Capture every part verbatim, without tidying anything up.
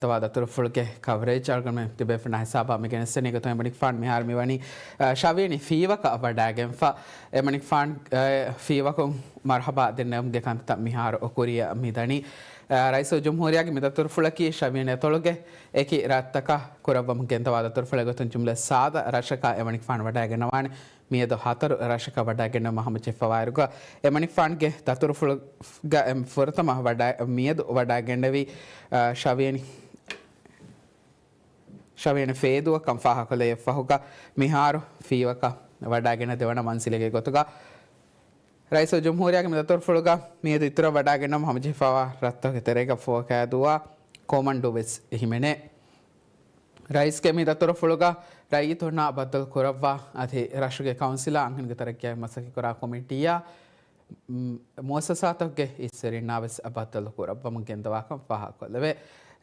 ތަވާ ދަތުރުފުޅުގެ ކަވަރޭޖް އަޅުގަނޑުމެން ތިބޭފުޅުންނާ ހިސާބާ މި ގެނެސްދެނީ ގޮތުން އެމަނިކުފާނު މިހާރު މިވަނީ، އަ، ޝަވިޔަނި ފީވަކަށް ވަޑާގެންފަ. އެމަނިކުފާނު، އަ، ފީވަކުން މަރުހަބާ ދެންނެވުމުގެ ކަންތައް މިހާރު ކުރިއަށް މިދަނީ. އަ، ރައީސުލްޖުމްހޫރިއްޔާގެ މި ދަތުރުފުޅަކީ ޝަވިޔަނި އަތޮޅުގެ އެކި ރަށްތަކަށް ކުރައްވަމުން ގެންދަވާ ދަތުރުފުޅެއް ގޮތުން ޖުމްލަ ސާދަ ރަށަކާ އެމަނިކުފާނު ވަޑާގަންނަވާނެ. މިއަދު ހަތަރު ރަށަކަށް ވަޑާގެންނެވުމަށް ހަމަޖެހިފަވާއިރުގަ، އެމަނިކުފާނުގެ ދަތުރުފުޅުގަ އެ ފުރަތަމަ ވަޑާ-، މިއަދު ވަޑާގެންނެވީ، އަ، ޝަވިޔަނި، ޝަވިޔަނި ފޭދޫއަކަން ފާހަގަކޮށްލެވި ފަހުގަ، މިހާރު ފީވަކަށް ވަޑާގެންނެވި ދެވަނަ މަންޒިލެއްގެ ގޮތުގަ، ރައީސުލްޖުމްހޫރިއްޔާގެ މި ދަތުރުފުޅުގަ މިއަދު އިތުރަށް ވަޑާގެންނެވުމަށް ހަމަޖެހިފަވާ ރަށްތަކުގެ ތެރޭގަ ފޯކައިދޫއާ ކޮމަންޑޫ ވެސް ހިމެނޭ. ރައީސްގެ މި ދަތުރުފުޅުގަ ރައްޔިތުންނާ ބައްދަލު ކުރައްވާ އަދި ރަށުގެ ކައުންސިލާ އަންހެނުންގެ ތަރައްގީއާއި މަސައްކަތްކުރާ ކޮމިޓީއާ، މް، މުއައްސަސާތަކުގެ އިސްވެރިންނާ ވެސް ބައްދަލު ކުރައްވަމުން ގެންދަވާކަން ފާހަގަކޮށްލެވޭ.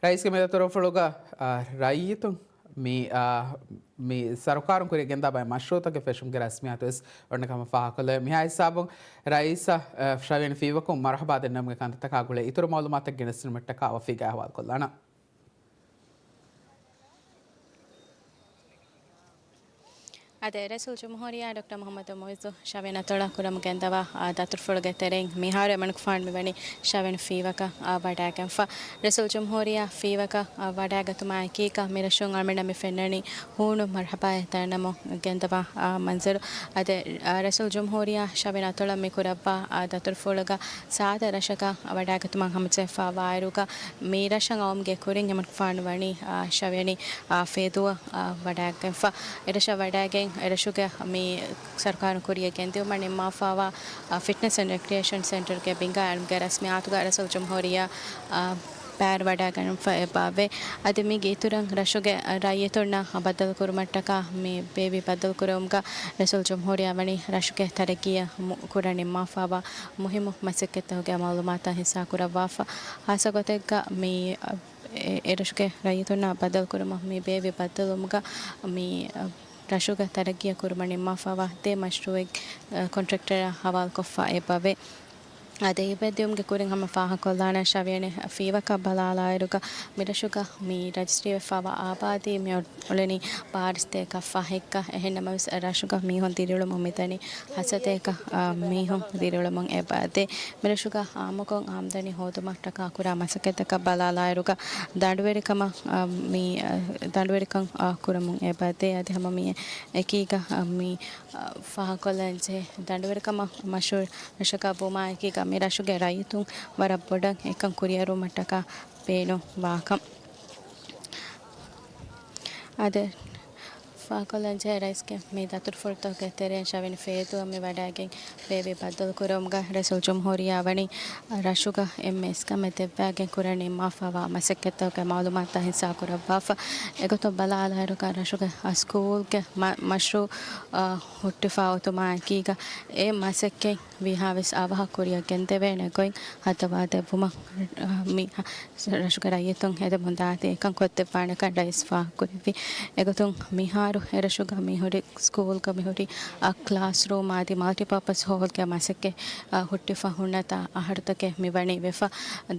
ރައީސްގެ މި ދަތުރުފުޅުގަ، އާ، ރައްޔިތުން މި، އާ، މި ސަރުކާރުން ކުރިއަށް ގެންދާ ބައެއް މަޝްރޫއުތަކުގެ ފެށުމުގެ ރަސްމިއްޔާތު ވެސް އޮންނަ ކަމަށް ފާހަގަކޮށްލެވޭ. މިހާ ހިސާބުން ރައީސަށް، އާ، ޝަވިޔަނި ފީވަކުން މަރުހަބާ ދެންނެވުމުގެ ކަންތައްތަކާ ގުޅޭ އިތުރު މައުލޫމާތުތައް ގެނެސްދިނުމަށްޓަކާ ވަފީގަ އަހުވާލުކޮށްލާނަން. އާދެ، ރައީސުލްޖުމްހޫރިއްޔާ ޑޮކްޓަރ މުޙައްމަދު މުޢިއްޒު ޝަވިޔަނި އަތޮޅަށް ކުރަމުން ގެންދަވާ، އާ، ދަތުރުފުޅުގެ ތެރެއިން މިހާރު އެމަނިކުފާނު މިވަނީ ޝަވިޔަނި ފީވަކަށް، އާ، ވަޑާގެންފަ. ރައީސުލްޖުމްހޫރިއްޔާ ފީވަކަށް، އާ، ވަޑާގަތުމާ އެކީގަ މިރަށުން އަޅުގަނޑަށް މި ފެންނަނީ ހޫނު މަރުޙަބާއެއް ދަންނަމުން ގެންދަވާ، އާ، މަންޒަރު. އާދެ، އާ، ރައީސުލްޖުމްހޫރިއްޔާ ޝަވިޔަނި އަތޮޅަށް މި ކުރައްވާ، އާ، ދަތުރުފުޅުގަ ސާދަ ރަށަކަށް ވަޑާގަތުމަށް ހަމަޖެހިފަ ވާއިރުގަ، މި ރަށަށް އައުމުގެ ކުރިން އެމަނިކުފާނު ވަނީ، އާ، ޝަވިޔަނި، އާ، ފޭދޫއަށް، އާ، ވަޑާގެންފަ. އެރަށަށް ވަޑާގެން އެރަށުގެ މި ސަރުކާރުން ކުރިއަށް ގެންދިއުމަށް ނިންމާފަވާ، އާ، ފިޓްނަސް އެންޑް ރެކްރިއޭޝަން ސެންޓަރުގެ ބިންގާ އަޅުމުގެ ރަސްމިއްޔާތުގަ ރައީސުލްޖުމްހޫރިއްޔާ، އާ، ބައިވެރިވަޑައިގަންނަވާފަ އެބައޮތް. އަދި މީގެ އިތުރަށް ރަށުގެ ރައްޔިތުންނަށް ބައްދަލުކުރުމަށްޓަކާ މި ބޭއްވި ބައްދަލުކުރެވުމުގަ ރައީސުލްޖުމްހޫރިއްޔާ ވަނީ ރަށުގެ ތަރައްގީއަށް މު-، ކުރަން ނިންމާފަވާ މުހިއްމު މަސައްކަތްތަކުގެ މައުލޫމާތާ ހިއްސާކުރައްވާފަ. ހާއްސަ ގޮތެއްގަ މި، އެ، އެރަށުގެ ރައްޔިތުންނާ ބައްދަލުކުރުމަށް މި ބޭއްވި ބައްދަލުވުމުގަ މި، އަ، ރަށުގެ ތަރައްގީއަށް ކުރުމަށް ނިންމާފަވާ ދެ މަޝްރޫއެއް، އަ، ކޮންޓްރެކްޓަރަށް ހަވާލުކޮށްފަ އެބަވޭ. އާދެ، އެބައޮތް ދިއުމުގެ ކުރިން ހަމަ ފާހަގަކޮށްލާނަން ޝަވިޔަނި ފީވަކަށް ބަލާލާއިރުގަ މިރަށުގަ މި ރަޖިސްޓްރީވެފަވާ އާބާދީ މި އުޅެނީ ބާރަ ސަތޭކަ ފަހެއްގަ. އެހެންނަމަވެސް ރަށުގަ މީހުން ދިރިއުޅެމުން މިދަނީ ހަތް ސަތޭކަ، އާ، މީހުން ދިރިއުޅެމުން އެބައޮތް. މިރަށުގަ އާއްމުކޮށް އާމްދަނީ ހޯދުމަށްޓަކާ ކުރާ މަސައްކަތްތަކަށް ބަލާލާއިރުގަ ދަނޑުވެރިކަމަށް، އާ، މި، އާ، ދަނޑުވެރިކަން، އާ، ކުރަމުން އެބައޮތް. އަދި ހަމަ މި އެކީގަ، އާ، މި، އާ، ފާހަގަކޮށްލަންޖެހޭ ދަނޑުވެރިކަމަށް މަޝްރޫއު ރަށަކަށް ވުމާ އެކީގަ މި ރަށުގެ ރައްޔިތުން ވަރަށް ބޮޑަށް އެކަން ކުރިއެރުވުމަށްޓަކާ ބޭނުންވާކަން. އާދެ، ފާހަގަކޮށްލަންޖެހޭ ރައީސްގެ މި ދަތުރުފުޅުތަކުގެ ތެރެއިން ޝަވިޔަނި ފޭދޫއަށް މި ވަޑާގެން ބޭއްވި ބައްދަލުކުރެވުމުގަ ރައީސުލްޖުމްހޫރިއްޔާ ވަނީ ރަށުގަ އެންމެ އިސްކަމެއް ދެއްވާގެން ކުރަން ނިންމާފަވާ މަސައްކަތްތަކުގެ މައުލޫމާތާ ހިއްސާކުރައްވާފަ. އެގޮތުން ބަލާލާއިރުގަ ރަށުގެ ސްކޫލްގެ މަ-، މަޝްރޫއު، އާ، ހުއްޓިފަ އޮތުމާ އެކީގަ އެ މަސައްކަތް ވީހާވެސް އަވަހަށް ކުރިއަށް ގެންދެވޭނެ ގޮތް ހައްދަވާދެއްވުމަށް، އާ، މި ރަށުގެ ރައްޔިތުން އެދެމުންދާތީ އެކަން ކޮށްދެއްވާނެކަން ރައީސް ފާހަގަކުރެއްވި. އެގޮތުން މިހާރު އެރަށުގަ މިހުރި ސްކޫލްގަ މިހުރި، އާ، ކްލާސްރޫމް އަދި މަލްޓިޕާޕަސް ހޯލްގެ މަސައްކަތް، އާ، ހުއްޓިފަ ހުންނަތާ އަހަރުތަކެއް މިވަނީ ވެފަ.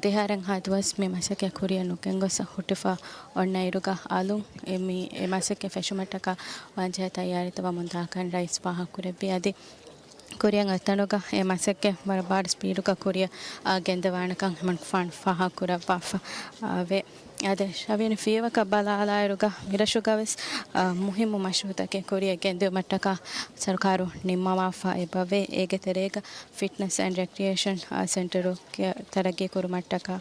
ދެއަހަރެއްހާ ދުވަސް މި މަސައްކަތް ކުރިއަށް ނުގެންގޮސް ހުއްޓިފަ އޮންނައިރުގަ އަލުން އެ މި، އެ މަސައްކަތް ފެށުމަށްޓަކާ ވާންޖެހޭ ތައްޔާރީތައް ވަމުންދާކަން ރައީސް ފާހަގަކުރެއްވި. އަދި ކުރިއަށް އޮތްތަނުގަ އެ މަސައްކަތް ވަރަށް ބާރު ސްޕީޑުގަ ކުރިއަށް، އާ، ގެންދަވާނެކަން އެމަނިކުފާނު ފާހަގަކުރައްވާފަ، އާ، ވޭ. އާދެ، ޝަވިޔަނި ފީވަކަށް ބަލާލާއިރުގަ މިރަށުގަވެސް، އާ، މުހިއްމު މަޝްރޫއުތަކެއް ކުރިއަށް ގެންދިއުމަށްޓަކާ ސަރުކާރު ނިންމަވާފަ އެބަވޭ. އޭގެ ތެރޭގަ ފިޓްނަސް އެންޑް ރެކްރިއޭޝަން، އާ، ސެންޓަރު ތަރައްގީ ކުރުމަށްޓަކާ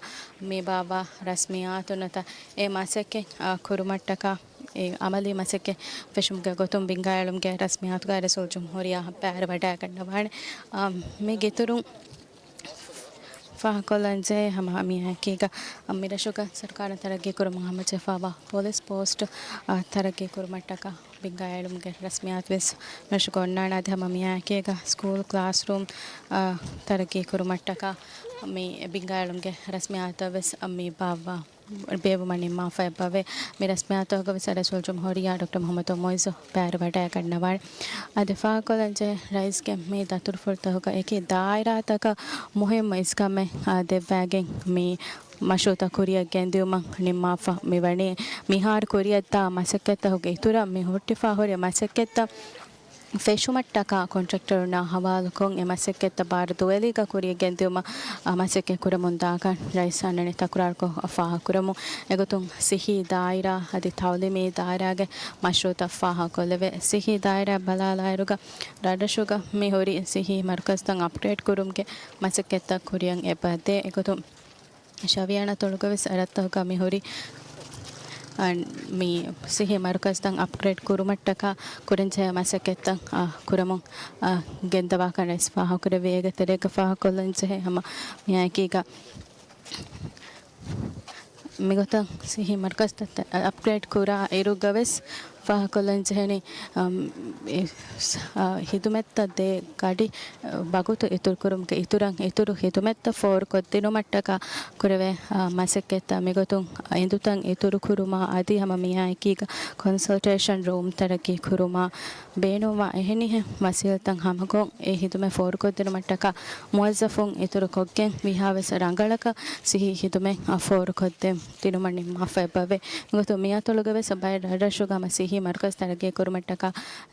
މި ބާއްވާ ރަސްމިއްޔާތުންނަތާ އެ މަސައްކަތް، އާ، ކުރުމަށްޓަކާ އެ އަމަލީ މަސައްކަތް ފެށުމުގެ ގޮތުން ބިންގާއެޅުމުގެ ރަސްމިއްޔާތުގައި ރައީސުލްޖުމްހޫރިއްޔާ ބައިވެރިވަޑައިގަންނަވާނެ. އާ، މީގެ އިތުރުން ފާހަގަކޮށްލަންޖެހޭ ހަމަ މިއާއެކީގަ މިރަށުގަ ސަރުކާރުން ތަރައްގީ ކުރުމުން ހަމަޖެހިފައިވާ ޕޮލިސް ޕޯސްޓް، އާ، ތަރައްގީ ކުރުމަށްޓަކާ ބިންގާއެޅުމުގެ ރަސްމިއްޔާތުވެސް މިރަށުގަ އޮންނާނެ. އަދި ހަމަ މިއާއެކީގަ ސްކޫލް ކްލާސްރޫމް، އާ، ތަރައްގީ ކުރުމަށްޓަކާ މި ބިންގާއެޅުމުގެ ރަސްމިއްޔާތަށްވެސް މި ބާއްވާ ބޭއްވުމަށް ނިންމާފައި އެބަވޭ. މި ރަސްމިއްޔާތުގަވެސް ރައީސުލްޖުމްހޫރިއްޔާ ޑޮކްޓަރ މުޙައްމަދު މުޢިއްޒު ބައިވެރިވަޑައިގަންނަވާނެ. އަދި ފާހަގަކޮށްލަންޖެހޭ ރައީސްގެ މި ދަތުރުފުޅުތަކުގަ އެކި ދާއިރާތަކަށް މުހިއްމު އިސްކަމެއް، އާ، ދެއްވާގެން މި މަޝްރޫޢުތައް ކުރިއަށް ގެންދިއުމަށް ނިންމާފަ މިވަނީ. މިހާރު ކުރިއަށްދާ މަސައްކަތްތަކުގެ އިތުރަށް މި ހުއްޓިފާ ހުރި މަސައްކަތްތައް ފެށުމަށްޓަކާ ކޮންޓްރެކްޓަރުންނާ ހަވާލުކޮށް، އެ މަސައްކަތްތައް ބާރު ދުވެލީގަ ކުރިއަށް ގެންދިއުމަށް، އާ، މަސައްކަތް ކުރަމުން ދާކަން ރައީސް އަންނަނީ ތަކުރާރުކޮށް ފާހަގަކުރަމުން. އެގޮތުން ސިއްހީ ދާއިރާ އަދި ތައުލީމީ ދާއިރާގެ މަޝްރޫޢުތައް ފާހަގަކޮށްލެވޭ. ސިއްހީ ދާއިރާ ބަލާލާއިރުގަ ރަށްރަށުގަ މި ހުރި ސިއްހީ މަރުކަޒުތައް އަޕްގްރޭޑް ކުރުމުގެ މަސައްކަތްތައް ކުރިއަށް އެބަ ދޭ. އެގޮތުން ޝަވިޔާން އަތޮޅުގަވެސް ރަށްތަކުގަ މި ހުރި، އަ، މި ސިއްހީ މަރުކަޒުތައް އަޕްގްރޭޑް ކުރުމަށްޓަކާ ކުރަންޖެހޭ މަސައްކަތްތައް، އަ، ކުރަމުން، އަ، ގެންދަވާކަން ރައީސް ފާހަގަކުރެއްވި. އޭގެ ތެރޭގަ ފާހަގަކޮށްލަންޖެހޭ ހަމަ މިއާއެކީގަ މިގޮތަށް ސިއްހީ މަރުކަޒުތައް އަޕްގްރޭޑް ކުރާ އިރުގަވެސް ފާހަގަކޮށްލަން ޖެހެނީ، އަމް، އެ، ސް-، އާ، ހިދުމަތްތައް ދޭ ގަޑި، އަ، ވަގުތު އިތުރުކުރުމުގެ އިތުރަށް އިތުރު ހިދުމަތްތައް ފޯރުކޮށްދިނުމަށްޓަކާ ކުރެވޭ، އާ، މަސައްކަތްތައް. މިގޮތުން އެނދުތައް އިތުރުކުރުމާ އަދި ހަމަ މިއާއެކީގަ ކޮންސަލްޓޭޝަން ރޫމް ތަރައްގީ ކުރުމާ ބޭނުންވާ އެހެނިހެން ވަސީލަތައް ހަމަކޮށް، އެ ހިދުމަތް ފޯރުކޮށްދިނުމަށްޓަކާ މުވައްޒަފުން އިތުރުކޮށްގެން ވީހާވެސް ރަނގަޅަކަށް ސިއްހީ ހިދުމަތް ފޯރުކޮށްދޭން ދިނުމަށް ނިންމާފަ އެބަވޭ. މިގޮތުން މިއަތޮޅުގަވެސް ބައެއް ރަށްރަށުގަ ހަމަ ސިއްހީ މަރުކަޒު ތަރައްގީ ކުރުމަށްޓަކާ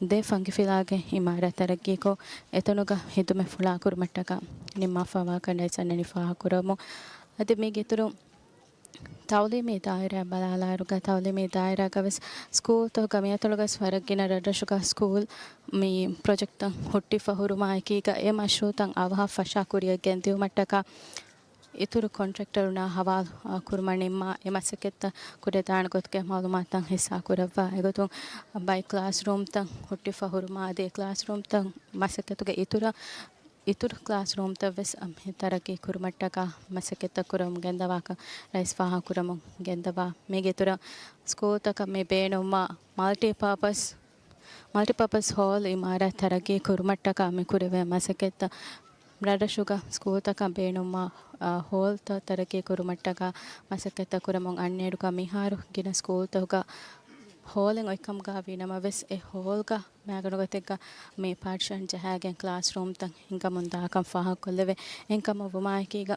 ދެ ފަންގިފިލާގެ އިމާރާތް ތަރައްގީކޮށް، އެތަނުގަ ހިދުމަތް ފުޅާކުރުމަށްޓަކާ ނިންމާފަވާކަން ރައީސް އަންނަނީ ފާހަގަކުރަމުން. އަދި މީގެ އިތުރުން ތައުލީމީ ދާއިރާ ބަލާލާއިރުގަ، ތައުލީމީ ދާއިރާގަވެސް ސްކޫލްތަކުގަ މިއަތޮޅުގަސް ވަރަށް ގިނަ ރަށްރަށުގަ ސްކޫލް މި ޕްރޮޖެކްޓްތައް ހުއްޓިފަ ހުރުމާއެކީގަ އެ މަޝްރޫޢުތައް އަވަހަށް ފަށާ ކުރިއަށް ގެންދިއުމަށްޓަކާ އިތުރު ކޮންޓްރެކްޓަރުންނާ ހަވާލު، އާ، ކުރުމަށް ނިންމާ އެ މަސައްކަތްތައް ކުރެދާނެ ގޮތުގެ މައުލޫމާތުތައް ހިއްސާކުރައްވާ. އެގޮތުން ބައެއް ކްލާސްރޫމްތައް ހުއްޓިފަ ހުރުމާ އަދި އެ ކްލާސްރޫމްތައް މަސައްކަތުގެ އިތުރަށް އިތުރު ކްލާސްރޫމްތައްވެސް ތަރައްގީ ކުރުމަށްޓަކާ މަސައްކަތްތައް ކުރަމުން ގެންދަވާކަން ރައީސް ފާހަގަކުރަމުން ގެންދަވާ. މީގެ އިތުރަށް ސްކޫލްތަކަށް މި ބޭނުންވާ މަލްޓިޕާޕަސް، މަލްޓިޕާޕަސް ހޯލް އިމާރާތް ތަރައްގީ ކުރުމަށްޓަކާ މި ކުރެވޭ މަސައްކަތްތައް ރަށްރަށުގަ ސްކޫލްތަކަށް ބޭނުންވާ، އާ، ހޯލްތައް ތަރައްގީ ކުރުމަށްޓަކާ މަސައްކަތްތައް ކުރަމުން އަންނައިރުގަ މިހާރު ގިނަ ސްކޫލްތަކުގަ ހޯލެއް އޮތްކަމުގަ ވީނަމަވެސް އެ ހޯލްގަ މައިގަނޑުގަތެއްގަ މި ޕާޓިޝަން ޖަހާގެން ކްލާސްރޫމްތައް ހިންގަމުން ދާކަން ފާހަގަކޮށްލެވޭ. އެހެންކަމަށް ވުމާއެކީގަ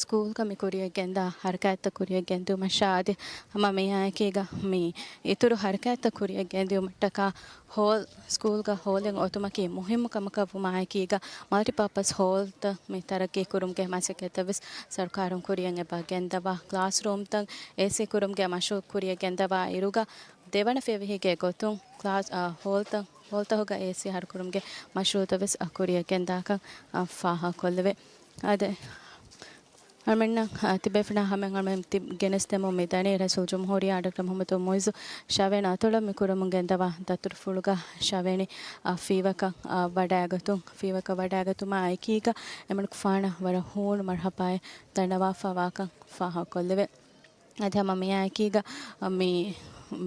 ސްކޫލްގަ މި ކުރިއަށް ގެންދާ ހަރަކާތްތައް ކުރިއަށް ގެންދިއުމަށާ އަދި ހަމަ މިއާއެކީގަ މި އިތުރު ހަރަކާތްތައް ކުރިއަށް ގެންދިއުމަށްޓަކާ ހޯލް، ސްކޫލްގަ ހޯލެއް އޮތުމަކީ މުހިއްމު ކަމަކަށް ވުމާއެކީގަ މަލްޓިޕާޕަސް ހޯލްތައް މި ތަރައްގީ ކުރުމުގެ މަސައްކަތްތައްވެސް ސަރުކާރުން ކުރިއަށް އެބަ ގެންދަވާ. ކްލާސްރޫމްތައް އޭސީ ކުރުމުގެ މަޝްރޫޢު ކުރިއަށް ގެންދަވާ އިރުގަ ދެވަނަ ފިޔަވަހީގެ ގޮތުން ކްލާސް، އާ، ހޯލްތައް، ހޯލްތަކުގަ އޭސީ ހަރުކުރުމުގެ މަޝްރޫޢުތައްވެސް، އާ، ކުރިއަށް ގެންދާކަން، އާ، ފާހަގަކޮށްލެވޭ. އާދެ، އަޅުމެންނަށް، އާ، ތިބޭފުޅުންނާ ހަމައަށް އަޅުމެން ތި-، ގެނެސްދެމުން މިދަނީ ރައީސުލްޖުމްހޫރިއްޔާ ޑޮކްޓަރ މުޙައްމަދު މުޢިއްޒު ޝަވިޔާން އަތޮޅަށް މި ކުރަމުން ގެންދަވާ ދަތުރުފުޅުގަ ޝަވިޔާން، އާ، ފީވަކަށް، އާ، ވަޑައިގަތުން، ފީވަކަށް ވަޑައިގަތުމާ އެކީގަ އެމަނިކުފާނަށް ވަރަށް ހޫނު މަރުޙަބާއެއް ދަންނަވާފަ ވާކަން ފާހަގަކޮށްލެވޭ. އަދި ހަމަ މިއާއެކީގަ މި،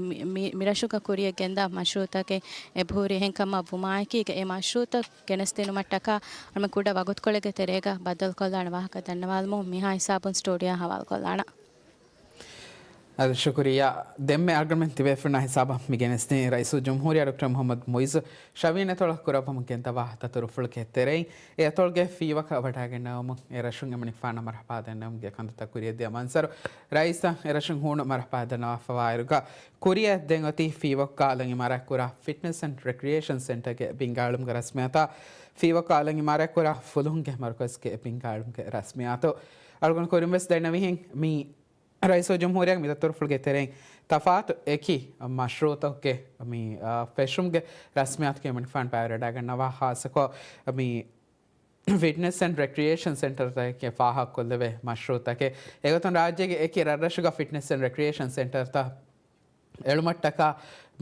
މި، މި، މިރަށުގަ ކުރިއަށް ގެންދާ މަޝްރޫޢުތަކެއް އެބަހުރި. އެހެންކަމަށް ވުމާއެކީގަ އެ މަޝްރޫޢުތައް ގެނެސްދިނުމަށްޓަކާ ހަމަ ކުޑަ ވަގުތުކޮޅެއްގެ ތެރޭގަ ބައްދަލުކޮށްލާނެ ވާހަކަ ދަންނަވާލަމުން މިހާ ހިސާބުން ސްޓޫޑިއޯ ހަވާލުކޮށްލާނަން. އަދި ޝުކުރިއްޔާ. ދެންމެ އަޅުގަނޑުމެން ތިބޭފުޅުންނާ ހިސާބަށް މި ގެނެސްދިނީ ރައީސުލްޖުމްހޫރިއްޔާ ޑޮކްޓަރ މުޙައްމަދު މުޢިއްޒު ޝަވިޔާން އަތޮޅަށް ކުރައްވަމުން ގެންދަވާ ދަތުރުފުޅުގެ ތެރެއިން އެ އަތޮޅުގެ ފީވަކަށް ވަޑައިގަންނަވަމުން އެ ރަށުން އެމަނިކުފާނަށް މަރުޙަބާ ދަންނަވަމުން ގެ ކަންތައްތައް ކުރިއަށްދިޔަ މަންޒަރު ރައީސަށް އެ ރަށުން ހޫނު މަރުޙަބާ ދަންނަވާފަވާއިރުގަ ކުރިއަށް ދެން އޮތީ ފީވަކުގަ އަލަށް އިމާރާތްކުރާ ފިޓްނެސް އެންޑް ރެކްރިއޭޝަން ސެންޓަރގެ ބިންގާޅުމުގެ ރަސްމިއްޔާތާ، ފީވަކުގަ އަލަށް އިމާރާތްކުރާ ފުލުހުންގެ މަރުކަޒުގެ ބިންގާޅުމުގެ ރަސްމިއްޔާތު. އަޅުގަނޑު ކުރިންވެސް ދެންނެވިހެން މި ރައީސުލްޖުމްހޫރިއްޔާގެ މި ދަތުރުފުޅުގެ ތެރެއިން ތަފާތު އެކި މަޝްރޫޢުތަކުގެ މި، އާ، ފެށުމުގެ ރަސްމިއްޔާތުގެ އެމަނިކުފާނު ބައިވެރިވަޑައިގަންނަވާ ޚާއްޞަކޮށް މި ފިޓްނެސް އެންޑް ރެކްރިއޭޝަން ސެންޓަރުތަކެއް ފާހަގަކޮށްލެވޭ މަޝްރޫޢުތަކެއް. އެގޮތުން ރާއްޖޭގެ އެކި ރަށްރަށުގަ ފިޓްނެސް އެންޑް ރެކްރިއޭޝަން ސެންޓަރުތައް އެޅުމަށްޓަކާ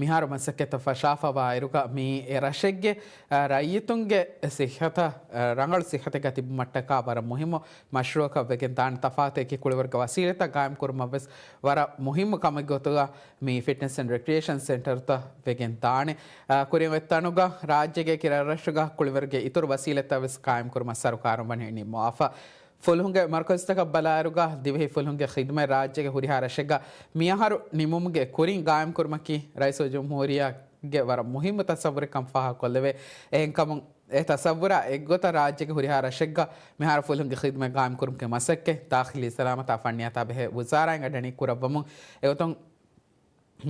މިހާރު މަސައްކަތްތައް ފަށާފަވާ އިރުގަ މީ އެ ރަށެއްގެ، އަ، ރައްޔިތުންގެ ސިއްހަތަށް، އަ، ރަނގަޅު ސިއްހަތެއްގަ ތިބުމަށްޓަކާ ވަރަށް މުހިއްމު މަޝްރޫޢަކަށް ވެގެން ދާނެ. ތަފާތު އެކި ކުޅިވަރުގެ ވަސީލަތްތައް ގާއިމް ކުރުމަށްވެސް ވަރަށް މުހިއްމު ކަމެއް ގޮތުގަ މި ފިޓްނެސް އެންޑް ރެކްރިއޭޝަން ސެންޓަރުތައް ވެގެން ދާނެ. އަ، ކުރިން އޮތްތަނުގަ ރާއްޖޭގެ އެކި ރަށްރަށުގަ ކުޅިވަރުގެ އިތުރު ވަސީލަތްތައް ވެސް ގާއިމް ކުރުމަށް ސަރުކާރުން ވަނީ ނިންމަވާފަ. ފުލުހުންގެ މަރުކަޒުތަކަށް ބަލާއިރުގަ ދިވެހި ފުލުހުންގެ ޚިދުމަތް ރާއްޖޭގެ ހުރިހާ ރަށެއްގަ މިއަހަރު ނިމުމުގެ ކުރިން ގާއިމް ކުރުމަކީ ރައީސުލްޖުމްހޫރިއްޔާގެ ވަރަށް މުހިއްމު ތަސައްވުރެއް ކަން ފާހަގަކޮށްލެވޭ. އެހެންކަމުން އެ ތަސައްވުރާ އެއްގޮތަށް ރާއްޖޭގެ ހުރިހާ ރަށެއްގަ މިހާރު ފުލުހުންގެ ޚިދުމަތް ގާއިމްކުރުމުގެ މަސައްކަތް ދާޚިލީ ސަލާމަތާ ފަންނިޔާތާ ބެހޭ ވުޒާރާއިން އަޑަނި ކުރައްވަމުން އެގޮތުން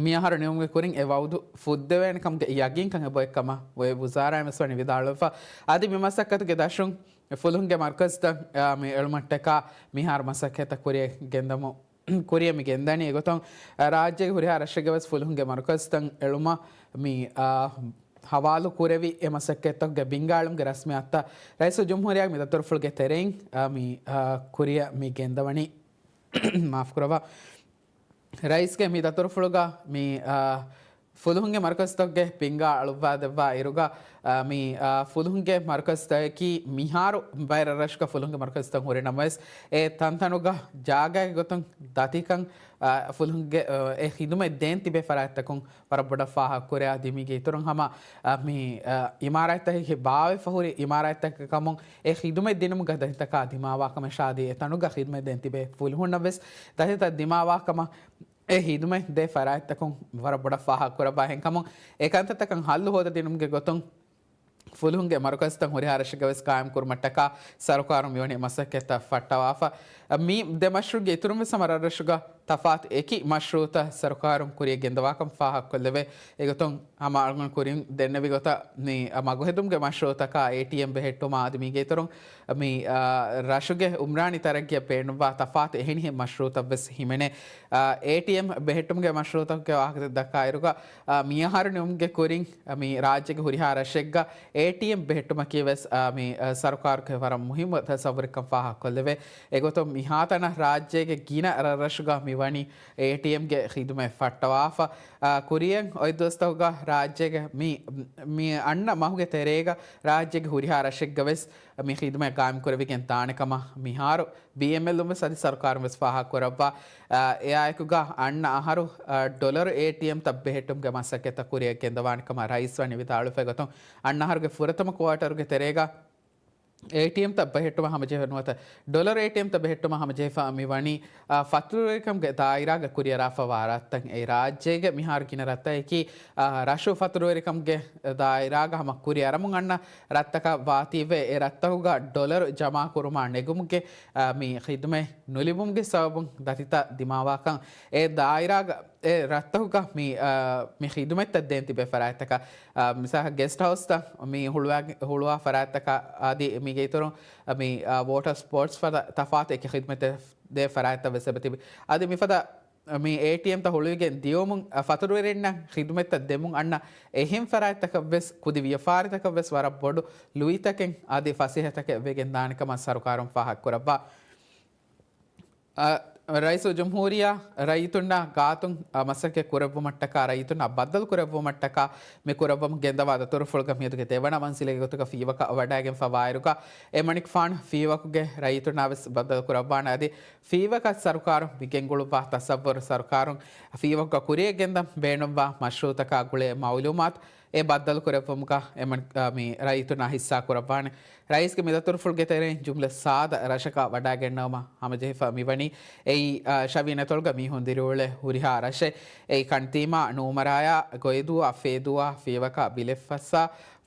މިއަހަރު ނިމުމުގެ ކުރިން އެ ވައުދު ފުއްދެވޭނެ ކަމުގެ ޔަގީންކަން އެބޮތް ކަމަށް އޮތް ވުޒާރާއިން ވެސް ވަނީ ވިދާޅުވެފަ. އަދި މި މަސައްކަތުގެ ދަށުން ފުލުހުންގެ މަރުކަޒުތައް، އާ، މި އެޅުމަށްޓަކާ މިހާރު މަސައްކަތްތައް ކުރިއަށް ގެންދަމު، ކުރިއަށް މި ގެންދަނީ. އެގޮތުން، އާ، ރާއްޖޭގެ ހުރިހާ ރަށެއްގެ ވެސް ފުލުހުންގެ މަރުކަޒުތައް އެޅުމަށް މި، އާ، ހަވާލު ކުރެވި އެ މަސައްކަތްތަކުގެ ބިންގާ އެޅުމުގެ ރަސްމިއްޔާތުތައް ރައީސުލްޖުމްހޫރިއްޔާގެ މި ދަތުރުފުޅުގެ ތެރެއިން، އާ، މި، އާ، ކުރިއަށް މި ގެންދަވަނީ. މާފުކުރައްވާ. ރައީސްގެ މި ދަތުރުފުޅުގަ މި، އާ، ފުލުހުންގެ މަރުކަޒުތަކުގެ ބިންގާ އަޅުއްވާ ދެއްވާ އިރުގަ، އާ، މި، އާ، ފުލުހުންގެ މަރުކަޒުތަކަކީ މިހާރު ބައެއް ރަށްރަށުގަ ފުލުހުންގެ މަރުކަޒުތައް ހުރި ނަމަވެސް، އެ ތަންތަނުގަ ޖާގައިގެ ގޮތުން ދަތިކަން، އާ، ފުލުހުންގެ، އާ، އެ ހިދުމަތް ދޭން ތިބޭ ފަރާތްތަކުން ވަރަށް ބޮޑަށް ފާހަގަކުރޭ. އަދި މީގެ އިތުރުން ހަމަ، އާ، މި، އާ، އިމާރާތްތަކަކީ ބާވެފަ ހުރި އިމާރާތްތަކެއް ކަމުން އެ ހިދުމަތް ދިނުމުގަ ދަތިތަކާ ދިމާވާކަމަށާ އަދި އެ ތަނުގަ ހިދުމަތް ދޭން ތިބޭ ފުލުހުންނަށް ވެސް ދަތިތައް ދިމާވާކަމަށް އެ ހިދުމަތް ދޭ ފަރާތްތަކުން ވަރަށް ބޮޑަށް ފާހަގަކުރައްވާ ހެންކަމުން، އެ ކަންތައްތަކަށް ހައްލު ހޯދަދިނުމުގެ ގޮތުން ފުލުހުންގެ މަރުކަޒުތައް ހުރިހާ ރަށެއްގަ ވެސް ގާއިމްކުރުމަށްޓަކާ ސަރުކާރުން މިވަނީ މަސައްކަތްތައް ފައްޓަވާފަ. މި ދެ މަޝްރޫޢުގެ އިތުރުން ވެސް ހަމަ ރަށްރަށުގަ ތަފާތު އެކި މަޝްރޫޢުތައް ސަރުކާރުން ކުރިއަށް ގެންދަވާކަން ފާހަގަކޮށްލެވޭ. އެގޮތުން ހަމަ އަޅުގަނޑު ކުރިން ދެންނެވި ގޮތަށް މި މަގުހެދުމުގެ މަޝްރޫޢުތަކާ އޭޓީއެމް ބެހެއްޓުމާ އަދި މީގެ އިތުރުން މި، އާ، ރަށުގެ އުމްރާނީ ތަރައްގީއަށް ބޭނުންވާ ތަފާތު އެހެނިހެން މަޝްރޫޢުތައް ވެސް ހިމެނޭ. އާ، އޭޓީއެމް ބެހެއްޓުމުގެ މަޝްރޫޢުތަކުގެ ވާހަކަ ދައްކާއިރުގަ، އާ، މިއަހަރު ނިމުމުގެ ކުރިން، އާ، މި ރާއްޖޭގެ ހުރިހާ ރަށެއްގަ އޭޓީއެމް ބެހެއްޓުމަކީ ވެސް، އާ، މި، އާ، ސަރުކާރުގެ ވަރަށް މުހިއްމު ތަސައްވުރެއްކަން ފާހަގަކޮށްލެވޭ. އެގޮތުން މިހާތަނަށް ރާއްޖޭގެ ގިނަ ރަށްރަށުގަ މި ވަނީ އޭޓީއެމްގެ ޚިދުމަތް ފައްޓަވާފަ. އާ، ކުރިއަށް އޮތް ދުވަސްތަކުގަ ރާއްޖޭގެ މި، މި އަންނަ މަހުގެ ތެރޭގަ ރާއްޖޭގެ ހުރިހާ ރަށެއްގަ ވެސް މި ޚިދުމަތް ގާއިމްކުރެވިގެން ދާނެ ކަމަށް މިހާރު ބީއެމްއެލުން ވެސް އަދި ސަރުކާރުން ވެސް ފާހަގަކުރައްވާ. އާ، އެއާއެކުގަ އަންނަ އަހަރު، އާ، ޑޮލަރު އޭޓީއެމްތައް ބެހެއްޓުމުގެ މަސައްކަތްތައް ކުރިއަށް ގެންދަވާނެ ކަމަށް ރައީސް ވަނީ ވިދާޅުވި ގޮތުން، އަންނަ އަހަރުގެ ފުރަތަމަ ކުއާޓަރުގެ ތެރޭގަ އޭޓީއެމްތައް ބެހެއްޓުމަށް ހަމަޖެހިފަ ނުވަތަ ޑޮލަރު އޭޓީއެމްތައް ބެހެއްޓުމަށް ހަމަޖެހިފަ މިވަނީ، އާ، ފަތުރުވެރިކަމުގެ ދާއިރާގަ ކުރިއަރާފަވާ ރަށްތައް. އެ ރާއްޖޭގެ މިހާރު ގިނަ ރަށްތަކަކީ، އާ، ރަށު ފަތުރުވެރިކަމުގެ ދާއިރާގަ ހަމަ ކުރިއަރަމުން އަންނަ ރަށްތަކަށް ވާތީވެ، އެ ރަށްތަކުގަ ޑޮލަރު ޖަމާކުރުމާ ނެގުމުގެ، އާ، މި ޚިދުމަތް ނުލިބުމުގެ ސަބަބުން ދަތިތައް ދިމާވާކަން. އެ ދާއިރާގަ އެ ރަށްތަކުގަ މި، އާ، މި ޚިދުމަތްތައް ދޭން ތިބޭ ފަރާތްތަކަށް، އާ، މިސާލަކަށް ގެސްޓް ހައުސްތައް މި ހުޅުވާ، ހުޅުވާ ފަރާތްތަކަށް އަދި މީގެ އިތުރުން މި، އާ، ވޯޓަރ ސްޕޯޓްސް ފަދަ ތަފާތު އެކި ޚިދުމަތްތައް ދޭ ފަރާތްތައް ވެސް އެބަތިބި. އަދި މިފަދަ މި އޭޓީއެމްތައް ހުޅުވިގެން ދިޔުމުން، އަ، ފަތުރުވެރިންނަށް ޚިދުމަތްތައް ދެމުން އަންނަ އެހެން ފަރާތްތަކަށް ވެސް ކުދި ވިޔަފާރިތަކަށް ވެސް ވަރަށް ބޮޑު ލުއިތަކެއް އަދި ފަސޭހަތަކެއް ވެގެން ދާނެ ކަމަށް ސަރުކާރުން ފާހަގަކުރައްވާ. އަ، ރައީސުލްޖުމްހޫރިއްޔާ ރައްޔިތުންނާ ގާތުން، އަ، މަސައްކަތް ކުރެއްވުމަށްޓަކާ ރައްޔިތުންނާ ބައްދަލު ކުރެއްވުމަށްޓަކާ މި ކުރައްވަމުން ގެންދަވާ ދަތުރުފުޅުގަ މިއަދުގެ ދެވަނަ މަންޒިލެއްގެ ގޮތުގަ ފީވަކަށް ވަޑައިގެންފަވާއިރުގަ އެމަނިކުފާނު ފީވަކުގެ ރައްޔިތުންނާ ވެސް ބައްދަލު ކުރައްވާނެ. އަދި ފީވަކަށް ސަރުކާރުން މި ގެންގުޅުއްވާ ތަސައްވުރު، ސަރުކާރުން ފީވަކުގަ ކުރިއަށް ގެންދަން ބޭނުންވާ މަޝްރޫޢުތަކާ ގުޅޭ މައުލޫމާތު އެ ބައްދަލު ކުރެއްވުމުގަ އެމަނި-، އަ، މި ރައްޔިތުންނާ ހިއްސާ ކުރައްވާނެ. ރައީސްގެ މި ދަތުރުފުޅުގެ ތެރެއިން ޖުމްލަ ސާދަ ރަށަކަށް ވަޑައިގަންނަވުމަށް ހަމަޖެހިފަ މިވަނީ އެއީ، އަ، ޝަވީން އަތޮޅުގަ މީހުން ދިރިއުޅޭ ހުރިހާ ރަށެއް. އެއީ ކަންތީމާ، ނޫމަރާޔާ، ގޮއިދޫއާ، ފޭދޫއާ، ފީވަކާ، ބިލެއްފައްސާ،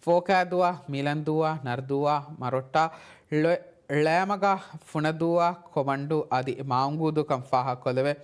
ފޯކާދޫއާ، މިލަންދޫއާ، ނަރުދޫއާ، މަރޮއްޓާ، ޅެ-، ޅޭމަގާ، ފުނަދޫއާ، ކޮމަންޑޫ އަދި މާއުނގޫދޫކަން ފާހަގަކޮށްލެވޭ.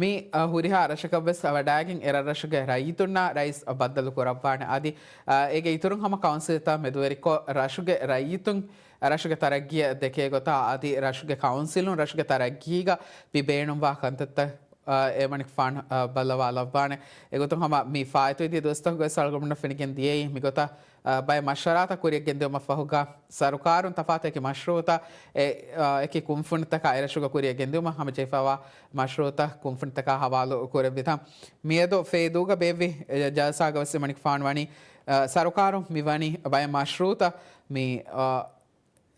މި، އަ، ހުރިހާ ރަށަކަށްވެސް ވަޑައިގެން އެ ރަށްރަށުގެ ރައްޔިތުންނާ ރައީސް ބައްދަލު ކުރައްވާނެ. އަދި، އަ، އޭގެ އިތުރުން ހަމަ ކައުންސިލްތައް މެދުވެރިކޮށް، ރަށުގެ ރައްޔިތުން ރަށުގެ ތަރައްގީއަށް ދެކޭ ގޮތާ އަދި ރަށުގެ ކައުންސިލުން ރަށުގެ ތަރައްގީގަ ވި ބޭނުންވާ ކަންތައްތައް، އަ، އެމަނިކުފާނު، އަ، ބައްލަވާލައްވާނެ. އެގޮތުން ހަމަ މި ފާއިތުވެދިޔަ ދުވަސްތަކުގަ ވެސް އަޅުގަނޑުމެންނަށް ފެނިގެން ދިޔައީ މިގޮތަށް އަ، ބައެއް މަޝްވަރާތައް ކުރިއަށް ގެންދިއުމަށް ފަހުގަ، ސަރުކާރުން ތަފާތު އެކި މަޝްރޫޢުތައް އެ، އަ، އެކި ކުންފުނިތަކާ އެރަށުގަ ކުރިއަށް ގެންދިއުމަށް ހަމަޖެހިފައިވާ މަޝްރޫޢުތައް ކުންފުނިތަކާ ހަވާލު ކުރެއްވިތަން. މިއަދު ފޭދޫގަ ބޭއްވި، އެ، ޖަލްސާގަ ވެސް އެމަނިކުފާނު ވަނީ، އަ، ސަރުކާރުން މިވަނީ ބައެއް މަޝްރޫޢުތައް މި، އަ،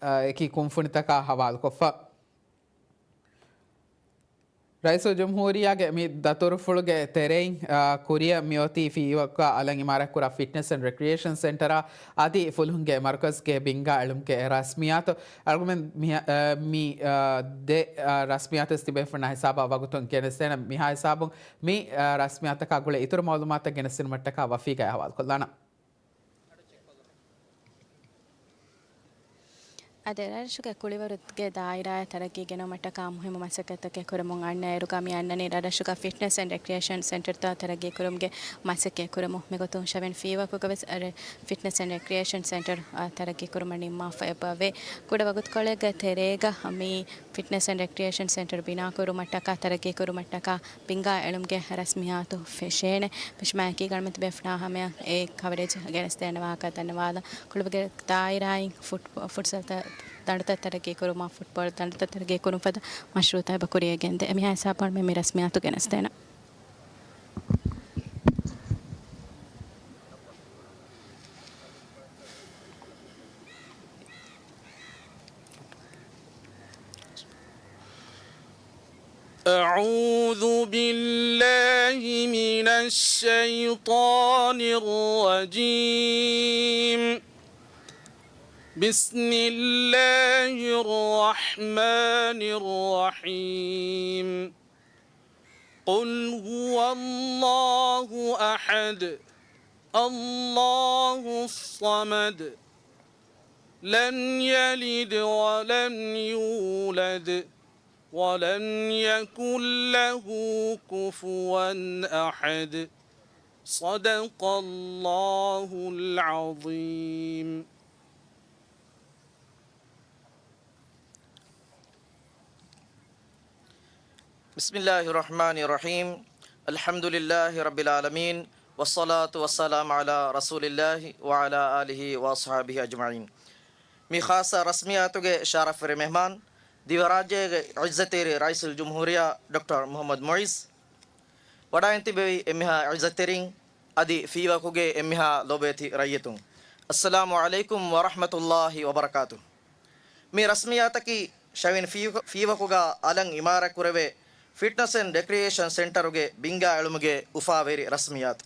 އަ، އެކި ކުންފުނިތަކާ ހަވާލުކޮށްފަ. ރައީސުލްޖުމްހޫރިއްޔާގެ މި ދަތުރުފުޅުގެ ތެރެއިން، އާ، ކުރިއަށް މިއޮތީ ފީވަކާ އަލަށް އިމާރާތްކުރާ ފިޓްނެސް އެންޑް ރެކްރިއޭޝަން ސެންޓަރާ އަދި ފުލުހުންގެ މަރުކަޒްގެ ބިންގާ އެޅުމުގެ ރަސްމިއްޔާތު. އަޅުގަނޑުމެން މި، އާ، މި، އާ، ދެ، އާ، ރަސްމިއްޔާތު ވެސް ތިބޭފުޅުންނާ ހިސާބަށް ވަގުތުން ގެނެސްދޭނަން. މިހާ ހިސާބުން މި، އާ، ރަސްމިއްޔާތަކާ ގުޅޭ އިތުރު މައުލޫމާތުތައް ގެނެސްދިނުމަށްޓަކާ ވަފީގައި އަހުވާލުކޮށްލާނަން. އާދެ، ރަށްރަށުގެ ކުޅިވަރުގެ ދާއިރާއަށް ތަރައްގީ ގެނައުމަށްޓަކާ މުހިއްމު މަސައްކަތްތަކެއް ކުރަމުން އަންނަ އިރުގަ މި އަންނަނީ ރަށްރަށުގަ ފިޓްނަސް އެންޑް ރެކްރިއޭޝަން ސެންޓަރތައް ތަރައްގީ ކުރުމުގެ މަސައްކަތް ކުރަމުން. މިގޮތުން ޝަވިން ފީވަކުގަ ވެސް އަ، ރެ-، ފިޓްނަސް އެންޑް ރެކްރިއޭޝަން ސެންޓަރ އަ، ތަރައްގީ ކުރުމަށް ނިންމާފަ އެބަވޭ. ކުޑަ ވަގުތުކޮޅެއްގެ ތެރޭގަ މި ފިޓްނަސް އެންޑް ރެކްރިއޭޝަން ސެންޓަރ ބިނާކުރުމަށްޓަކާ ތަރައްގީ ކުރުމަށްޓަކާ ބިންގާ އެޅުމުގެ ރަސްމިއްޔާތު ފެށޭނެ. ފެށުމާއެކީ ގަނޑުމެން ތިބޭފުޅާ ހަމަޔަށް އެ ކަވަރޭޖް ގެނެސްދޭނެ ވާހަކަ ދަންނަވާލަން. ކުޅިވަރުގެ ދާއިރާއިން ފުޓް-، ފުޓްސަލްތައް ދަނޑުތައް ތަރައްގީ ކުރުމާ، ފުޓްބޯޅަ ދަނޑުތައް ތަރައްގީ ކުރުން ފަދަ މަޝްރޫއުތައް އެބަ ކުރިޔަށް ގެންދޭ. މިހާ ހިސާބުން މި ރަސްމިއްޔާތު ގެނެސްދޭނަން. أعوذ بالله من الشيطان الرجيم. بسم الله الرحمن الرحيم. قل هو الله أحد، الله الصمد، لم يلد ولم يولد، ولم يكن له كفوا أحد. صدق الله العظيم. بسم الله الرحمن الرحيم. الحمد لله رب العالمين، والصلاة والسلام على رسول الله وعلى آله وأصحابه أجمعين. މި ޚާއްޞަ ރަސްމިއްޔާތުގެ ޝަރަފްވެރި މެހްމާން، ދިވެހިރާއްޖޭގެ ޢިއްޒަތްތެރި ރައީސުލްޖުމްހޫރިއްޔާ ޑޮކްޓަރ މުޙައްމަދު މުޢިއްޒު، ވަޑައިގެން ތިއްބެވި އެންމެހާ ޢިއްޒަތްތެރިން، އަދި ފީވަކުގެ އެންމެހާ ލޯބިވެތި ރައްޔިތުން، އައްސަލާމު ޢަލައިކުމް ވަރަޙްމަތުﷲި ވަބަރަކާތުހު. މި ރަސްމިއްޔާތަކީ ޝަވިން ފީ-، ފީވަކުގަ އަލަށް އިމާރާތްކުރެވޭ ފިޓްނަސް އެންޑް ރެކްރިއޭޝަން ސެންޓަރުގެ ބިންގާ އެޅުމުގެ އުފާވެރި ރަސްމިއްޔާތު.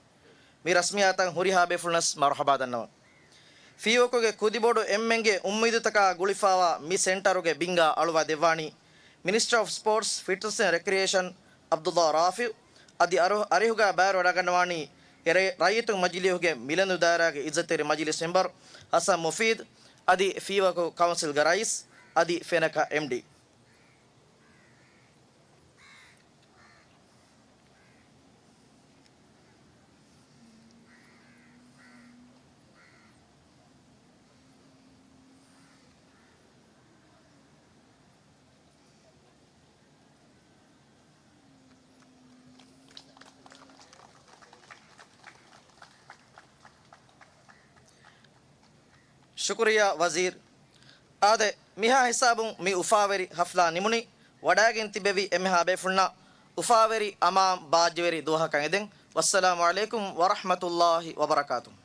މި ރަސްމިއްޔާތަށް ހުރިހާ ބޭފުޅުންނަށް މަރުޙަބާ ދަންނަވަން. ފީވަކުގެ ކުދިބޮޑު އެންމެންގެ އުއްމީދުތަކާ ގުޅިފައިވާ މި ސެންޓަރުގެ ބިންގާ އަޅުވާ ދެއްވާނީ މިނިސްޓަރ އޮފް ސްޕޯޓްސް، ފިޓްނަސް އެންޑް ރެކްރިއޭޝަން ޢަބްދުﷲ ރާފިޢު، އަދި އަރިހު-، އަރިހުގަ ބައިވެރިވަޑައިގަންނަވާނީ އެ ރައް-، ރައްޔިތުން މަޖިލީހުގެ މިލަންދޫ ދާއިރާގެ ޢިއްޒަތްތެރި މަޖިލީސް މެމްބަރު ޙަސަން މުފީދު، އަދި ފީވަކު ކައުންސިލްގެ ރައީސް، އަދި ފެނަކަ އެމްޑީ. ޝުކުރިއްޔާ ވަޒީރު. އާދެ، މިހާ ހިސާބުން މި އުފާވެރި ޙަފްލާ ނިމުނީ. ވަޑައިގެން ތިބެވި އެންމެހާ ބޭފުޅުންނަށް އުފާވެރި އަމާން ބާއްޖަވެރި ދުވަހަކަށް އެދެން. ވައްސަލާމު ޢަލައިކުމް ވަރަޙްމަތުﷲި ވަބަރަކާތުހު.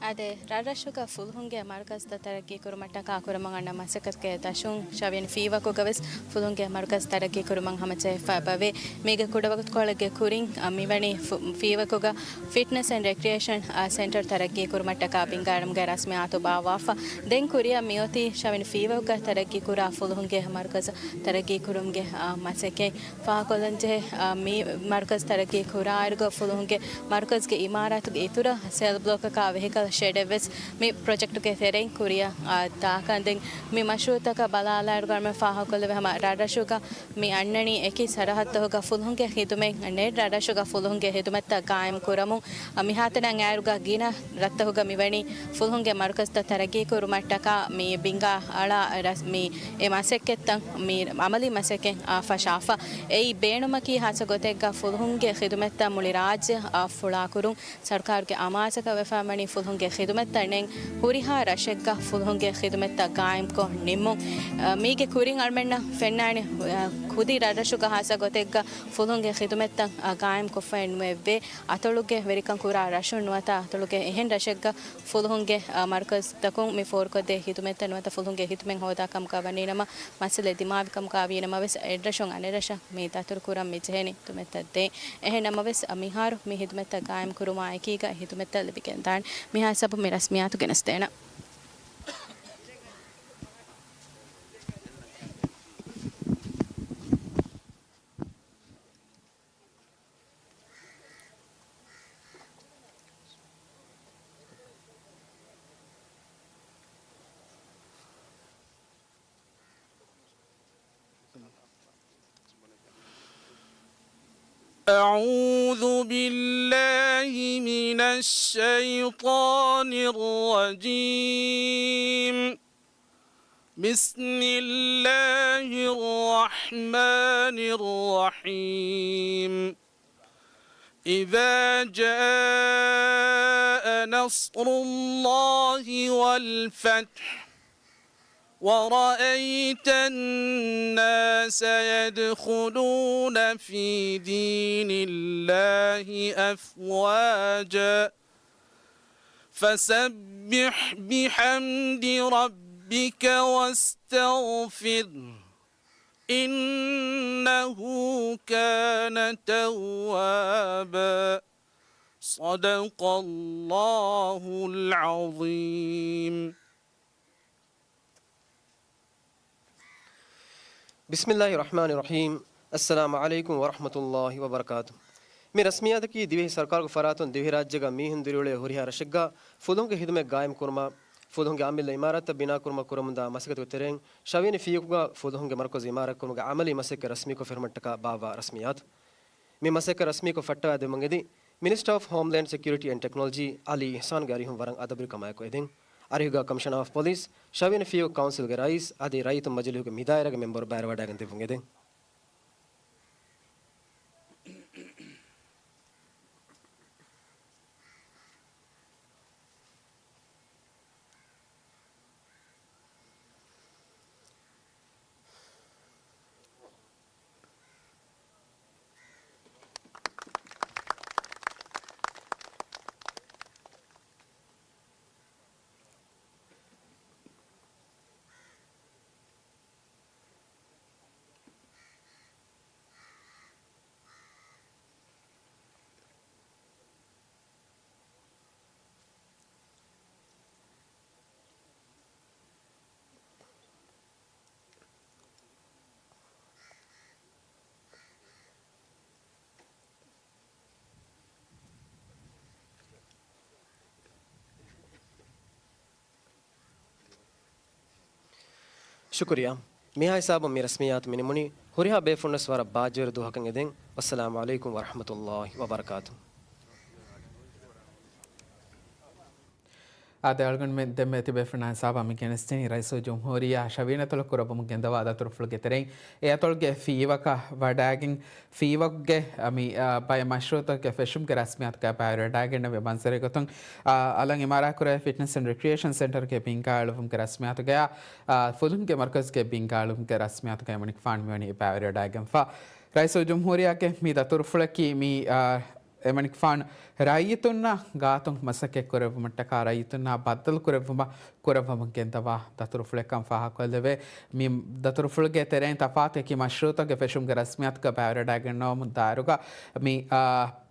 އާދެ، ރަށްރަށުގަ ފުލުހުންގެ މަރުކަޒުތައް ތަރައްގީ ކުރުމަށްޓަކާ ކުރަމުން އަންނަ މަސައްކަތުގެ ދަށުން ޝަވިން ފީވަކުގަ ވެސް ފުލުހުންގެ މަރުކަޒު ތަރައްގީ ކުރުމަށް ހަމަޖެހިފަ އެބަވޭ. މީގެ ކުޑަވަގުތުކޮޅެއްގެ ކުރިން، އަ، މިވަނީ ފު-، ފީވަކުގަ ފިޓްނަސް އެންޑް ރެކްރިއޭޝަން، އާ، ސެންޓަރ ތަރައްގީ ކުރުމަށްޓަކާ ބިންގާ އެޅުމުގެ ރަސްމިއްޔާތު ބާއްވާފަ. ދެން ކުރިއަށް މިއޮތީ ޝަވިން ފީވަކުގަ ތަރައްގީ ކުރާ ފުލުހުންގެ މަރުކަޒު ތަރައްގީ ކުރުމުގެ، އާ، މަސައްކަތް. ފާހަގަކޮށްލަންޖެހޭ، އާ، މި މަރުކަޒު ތަރައްގީ ކުރާއިރުގަ ފުލުހުންގެ މަރުކަޒުގެ އިމާރާތުގެ އިތުރަށް ސެލް ބްލޮކަކާ ވެހިކަލް ޝެޑެއްވެސް މި ޕްރޮޖެކްޓުގެ ތެރެއިން ކުރިއަށް، އާ، ދާކަން. ދެން މި މަޝްރޫއުތަކަށް ބަލާލާއިރުގަ މި ފާހަގަކޮށްލެވޭ ހަމަ ރަށްރަށުގަ މި އަންނަނީ އެކި ސަރަހައްދުތަކުގަ ފުލުހުންގެ ޚިދުމަތް، ނެޓް ރަށްރަށުގަ ފުލުހުންގެ ޚިދުމަތްތައް ގާއިމް ކުރަމުން، މިހާތަނަށް އައިރުގަ ގިނަ ރަށްތަކުގަ މިވަނީ ފުލުހުންގެ މަރުކަޒުތައް ތަރައްގީ ކުރުމަށްޓަކާ މި ބިންގާ އަޅާ ރަސް-، މި އެ މަސައްކަތްތައް، މި އަމަލީ މަސައްކަތް، އާ، ފަށާފަ. އެއީ ބޭނުމަކީ ހާއްސަ ގޮތެއްގަ ފުލުހުންގެ ޚިދުމަތްތައް މުޅި ރާއްޖެ، އާ، ފުޅާކުރުން. ސަރުކާރުގެ އަމާޒަކަށް ވެފަ ވަނީ ފުލުހުންގެ ޚިދުމަތްތައް ނެތް ހުރިހާ ރަށެއްގަ ފުލުހުންގެ ޚިދުމަތްތައް ގާއިމްކޮށް ނިންމުން. އަ، މީގެ ކުރިން އަޅުމެންނަށް ފެންނާނެ، އަ، ކުދި ރަށްރަށުގަ ހާއްސަ ގޮތެއްގަ ފުލުހުންގެ ޚިދުމަތްތައް، އަ، ގާއިމްކޮށްފައެއް ނުވެއްވޭ. އަތޮޅުގެ ވެރިކަން ކުރާ ރަށުން ނުވަތަ އަތޮޅުގެ އެހެން ރަށެއްގަ ފުލުހުންގެ، އަ، މަރުކަޒުތަކުން މި ފޯރުކޮށްދޭ ޚިދުމަތްތައް ނުވަތަ ފުލުހުންގެ ޚިދުމަތް ހޯދާ ކަމުގަ ވަނީނަމަ، މައްސަލަ ދިމާވި ކަމުގަ ވީނަމަވެސް، އެއްރަށުން އަނެއްރަށަށް މި ދަތުރުކުރަން މި ޖެހެނީ ޚިދުމަތްތައް ދޭން. އެހެންނަމަވެސް، މިހާރު މި ޚިދުމަތްތައް ގާއިމް ކުރުމާ އެކީގަ ޚިދުމަތްތައް ލިބިގެންދާނެ. މިހާ ހިސާބުން މި ރަސްމިއްޔާތު ގެނެސްދޭނަން. أعوذ بالله من الشيطان الرجيم. بسم الله الرحمن الرحيم. إذا جاء نصر الله والفتح ورأيت الناس يدخلون في دين الله أفواجا فسبح بحمد ربك واستغفره إنه كان توابا. صدق الله العظيم. ބިސްމިއްލާހި ރަޙްމާނި ރަޙީމް. އައްސަލާމު ޢަލައިކުމް ވަރަޙްމަތުﷲި ވަބަރަކާތު. މި ރަސްމިއްޔާތަކީ ދިވެހި ސަރުކާރުގެ ފަރާތުން ދިވެހިރާއްޖޭގަ މީހުން ދިރިއުޅޭ ހުރިހާ ރަށެއްގަ ފުލުހުންގެ ޚިދުމަތް ގާއިމްކުރުމަށް، ފުލުހުންގެ އަމިއްލަ އިމާރާތްތައް ބިނާކުރުމަށް ކުރަމުންދާ މަސައްކަތުގެ ތެރެއިން ޝަވިޔަނި ފިއްޔަކުގަ ފުލުހުންގެ މަރުކަޒު އިމާރާތްކުރުމުގެ އަމަލީ މަސައްކަތް ރަސްމީކޮށް ފެށުމަށްޓަކާ ބާއްވާ ރަސްމިއްޔާތު. މި މަސައްކަތް ރަސްމީކޮށް ފައްޓަވައިދެއްވުމުން އެދި މިނިސްޓަރ އޮފް ހޯމްލޭންޑް ސެކިއުރިޓީ އެންޑް ޓެކްނޮލޮޖީ އަލީ އިޙްސާންގެ އަރިހުން ވަރަށް އަދަބުރިކަމާއެކު އެދެން. އަރިހުގަ ކަމިޝަނާ އޮފް ޕޮލިސް، ޝަވިޔަނި ފިއްޔަކު ކައުންސިލްގެ ރައީސް އަދި ރައްޔިތުން މަޖިލީހުގެ މިދާއިރާގެ މެމްބަރު ބައިވެރިވަޑައިގެން ދެއްވުން އެދެން. ޝުކުރިއްޔާ. މިހާ ހިސާބުން މި ރަސްމިއްޔާތު މި ނިމުނީ. ހުރިހާ ބޭފުޅުންވެސް ވަރަށް ބާއްޖަވެރި ދުވަހަކަށް އެދެން. ވައްސަލާމު ޢަލައިކުމް ވަރަޙްމަތުﷲި ވަބަރަކާތު. އާދެ، އަޅުގަނޑުމެން ދެންމެ ތިބޭފުޅުންނާ ހިސާބަށް މި ގެނެސްދިނީ ރައީސުލްޖުމްހޫރިއްޔާ ޝަވިޔަނި އަތޮޅަށް ކުރައްވަމުން ގެންދަވާ ދަތުރުފުޅުގެ ތެރެއިން އެ އަތޮޅުގެ ފިއްޔަކަށް ވަޑައިގެން ފިއްޔަކުގެ، އަ، މި، އަ، ބައެއް މަޝްރޫޢުތަކުގެ ފެށުމުގެ ރަސްމިއްޔާތުގައި ބައިވެރިވަޑައިގެންނެވި މަންޒަރެއް ގޮތުން، އަ، އަލަށް އިމާރާތްކުރެވޭ ފިޓްނަސް އެންޑް ރެކްރިއޭޝަން ސެންޓަރުގެ ބިންގާ އެޅުވުމުގެ ރަސްމިއްޔާތުގައި، އަ، ފުލުހުންގެ މަރުކަޒުގެ ބިންގާ އެޅުވުމުގެ ރަސްމިއްޔާތުގައި އެމަނިކުފާނު މިވަނީ ބައިވެރިވަޑައިގެންފަ. ރައީސުލްޖުމްހޫރިއްޔާގެ މި ދަތުރުފުޅަކީ މި، އާ، އެމަނިކުފާނު ރައްޔިތުންނާ ގާތުން މަސައްކަތް ކުރެއްވުމަށްޓަކާ ރައްޔިތުންނާ ބައްދަލު ކުރެއްވުމަށް ކުރައްވަމުން ގެންދަވާ ދަތުރުފުޅެއްކަން ފާހަގަކޮށްލެވޭ. މި ދަތުރުފުޅުގެ ތެރެއިން ތަފާތު އެކި މަޝްރޫޢުތަކުގެ ފެށުމުގެ ރަސްމިއްޔާތުގަ ބައިވެރިވަޑައިގަންނަވަމުން ދާއިރުގަ މި، އާ،